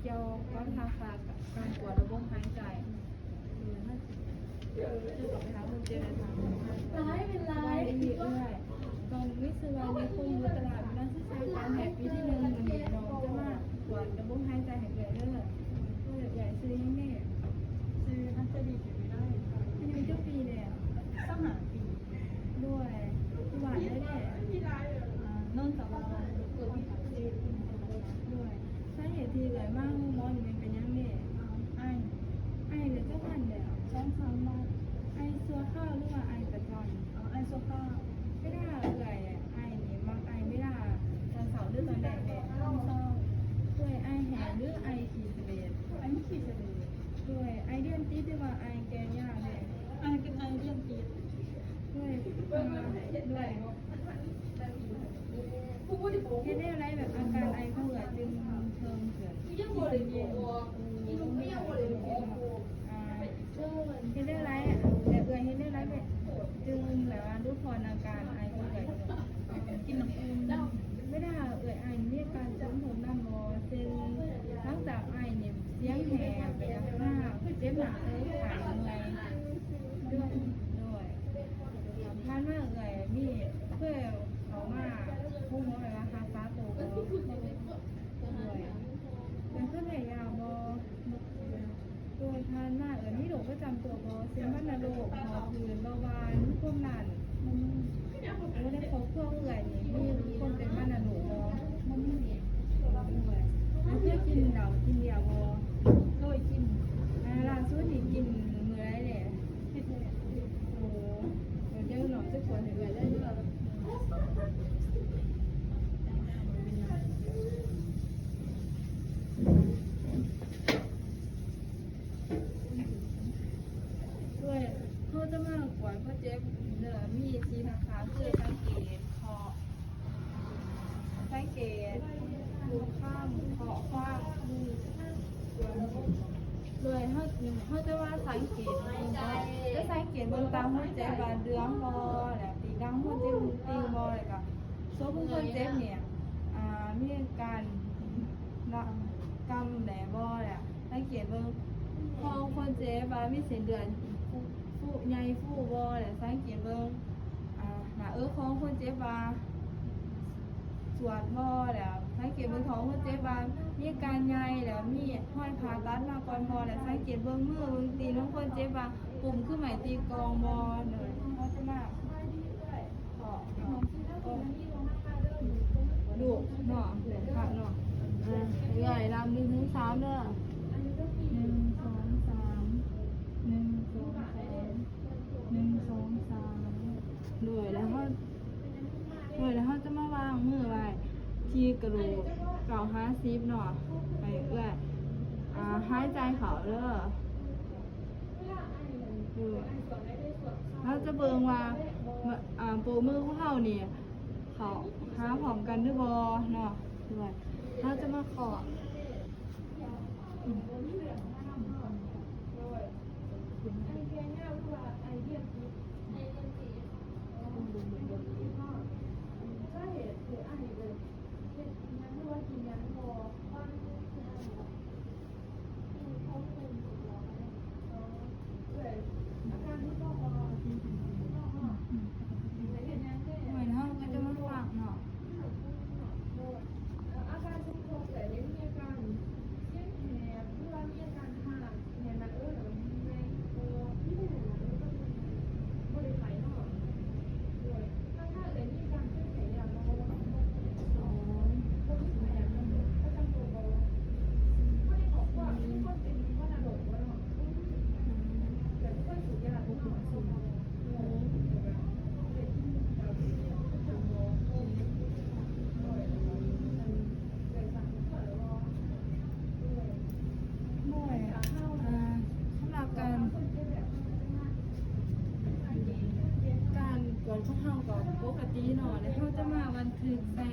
ກ່ຽວກັບທ່າທາງການກວດລະບົບຫາຍໃຈ. ເອີ ເຮົາຈະໄປຫາຄົນເຈັບ ໄປຖາມ. ສະບາຍດີເອື້ອຍ, ນ້ອງມີຊື່ວ່າ ນິຄົມ ບຸດຕະລາດ, ເປັນນັກສຶກສາການແພດປີທີໜຶ່ງ. ມື້ນີ້ນ້ອງຈະມາກວດລະບົບຫາຍໃຈໃຫ້ເອື້ອຍເດີ. ເອີ ເອື້ອຍຊື່ຫຍັງແນ່? ຊື່ ຮັດສະດີ ເກດວິໄລ. ອາຍຸຈັກປີແລ້ວ? ຊາວຫ້າປີ. ໂດຍ ຢູ່ບ້ານໃດແດ່? ອ່າ ໂນນສະຫວັນ. ໂດຍ ສາເຫດທີ່ເອື້ອຍມາໂຮງໝໍນີ້ແມ່ນເປັນຫຍັງແດ່? ໄອ. ໄອໄດ້ຈັກວັນແລ້ວ? ສອງສາມວັນ. ໄອຊົ່ວຄາວ ຫຼືວ່າໄອປະຈຳ? ເອີ ໄອຊົ່ວຄາວ. ເວລາເອື້ອຍໄອນີ້ ມັກໄອເວລາຕອນເຊົ້າ ຫຼືຕອນແລງແດ່? ຕອນເຊົ້າ. ເອື້ອຍໄອແຫ້ງ ຫຼືໄອຂີ້ສະເລດ? ໄອຂີ້ສະເລດ. ໂດຍ ໄອເດືອນຕິດ ຫຼືວ່າໄອແກ່ຍາແດ່? ໄອ ເປັນໄອເດືອນຕິດ. ໂດຍ ໂດຍ ເຮັດແນວໃດແບບອາການໄອຂອງເອື້ອຍຈຶ່ງເພີ່ມຂຶ້ນ? ອ່າ ເຮັດແນວໃດ ແບບເອື້ອຍເຮັດແນວໃດແບບຈຶ່ງແບບວ່າຫຼຸດຜ່ອນອາການໄອຂອງເອື້ອຍ? ກິນນ້ຳອຸ່ນ. ເວລາເອື້ອຍໄອນີ້ມີອາການສົ່ງຜົນນຳບໍ່? ເຊັ່ນ ຫຼັງຈາກໄອນີ້ ສຽງແຫບ ເຈັບໜ້າເອີ ໄຂ້ ເມື່ອຍ. ໂດຍ ໂດຍ ຜ່ານມາເອື້ອຍມີເຄີຍເຂົ້າມາໂຮງໝໍ ຫຼືວ່າຮັກສາໂຕບໍ່? ໂດຍ ເຄີຍໄດ້ຢາບໍ່? ໂດຍ ຜ່ານມາເອື້ອຍມີໂລກປະຈຳຕົວບໍ່? ເຊັ່ນ ວັນນະໂລກ ຫອບຜື່ນ ເບົາຫວານ ຄວາມດັນ. ໂອ້ ໃນຄອບຄົວເອື້ອຍນີ້ມີຄົນເປັນວັນນະໂລກບໍ່? ບໍ່ມີ. ໂດຍ ເຄີຍກິນເຫຼົ້າກິນເບຍບໍ່? ເຄີຍກິນ. ອ່າ ລ່າສຸດນີ້ກິນມື້ໃດແດ່? ໂອ້ ດຽວນ້ອງຈະກວດໃຫ້ເອື້ອຍເດີ. ໂດຍ ເຮົາຈະມາກວດຄົນເຈັບເດີ ມີສີ່ທັກສາ ຄືສັງເກດ ເຄາະ ສັງເກດ ລູບຄຳ ເຄາະຄວາມ. ໂດຍ ເຮົາ ເຮົາຈະມາສັງເກດເບິ່ງກ່ອນ ຈະສັງເກດເບິ່ງຕາຄົນເຈັບວ່າເຫຼືອງບໍ່ ແລ້ວຕີດດັງຄົນເຈັບເບິ່ງຕີງບໍ່ ແລ້ວກະສົບຂອງຄົນເຈັບນີ້ ອ່າ ມີການ ນະ ກຳແໜ້ບໍ່ ແລ້ວສັງເກດເບິ່ງຄໍຂອງຄົນເຈັບວ່າມີເສັ້ນເລືອດ ຟູ ໃຫຍ່ຟູບໍ່ ແລ້ວສັງເກດເບິ່ງ ອ່າ ໜ້າເອິກຂອງຄົນເຈັບວ່າສວດບໍ່ ແລ້ວສັງເກດເບິ່ງທ້ອງຄົນເຈັບວ່າມີການໃຫຍ່ ແລ້ວມີຮອຍຜ່າຕັດມາກ່ອນບໍ່ ແລ້ວສັງເກດເບິ່ງມືເບິ່ງຕີນຂອງຄົນເຈັບວ່າກົມຄືໄມ້ຕີກອງບໍ່. ໂດຍ ເຮົາຈະມາ ເຄາະ ດູເນາະ ເນາະ ເອື້ອຍນັບໜຶ່ງເຖິງສາມເດີ ໜຶ່ງ ສອງ ສາມ ໜຶ່ງ ສອງ ສາມ ໜຶ່ງ ສອງ ສາມ. ໂດຍ ແລ້ວເຮົາ ໂດຍ ແລ້ວເຮົາຈະມາວາງມືໄວ້ທີ່ກະໂຫຼກ ເກົ້າຫາສິບເນາະ ໃຫ້ເອື້ອຍ ອ່າ ຫາຍໃຈເຂົ້າເດີ. ເຮົາຈະເບິ່ງວ່າ ໂປ້ມືຂອງເຮົານີ້ເຂົ້າຫາພ້ອມກັນຫຼືບໍ່ເນາະ. ເຮົາຈະມາເຄາະ ໂດຍ ເຮົາກໍຈະມາຟັງເນາະ. ໂດຍ ອ່າ ສຳລັບການ ການກວດຂອງເຮົາກໍປົກກະຕິເນາະ ແລ້ວເຮົາຈະມາບັນທຶກໃສ່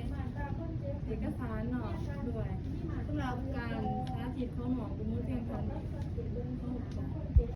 ເອກະສານເນາະ. ໂດຍ ສຳລັບການສາທິດຂອງນ້ອງກໍໝົດພຽງເທົ່ານີ້.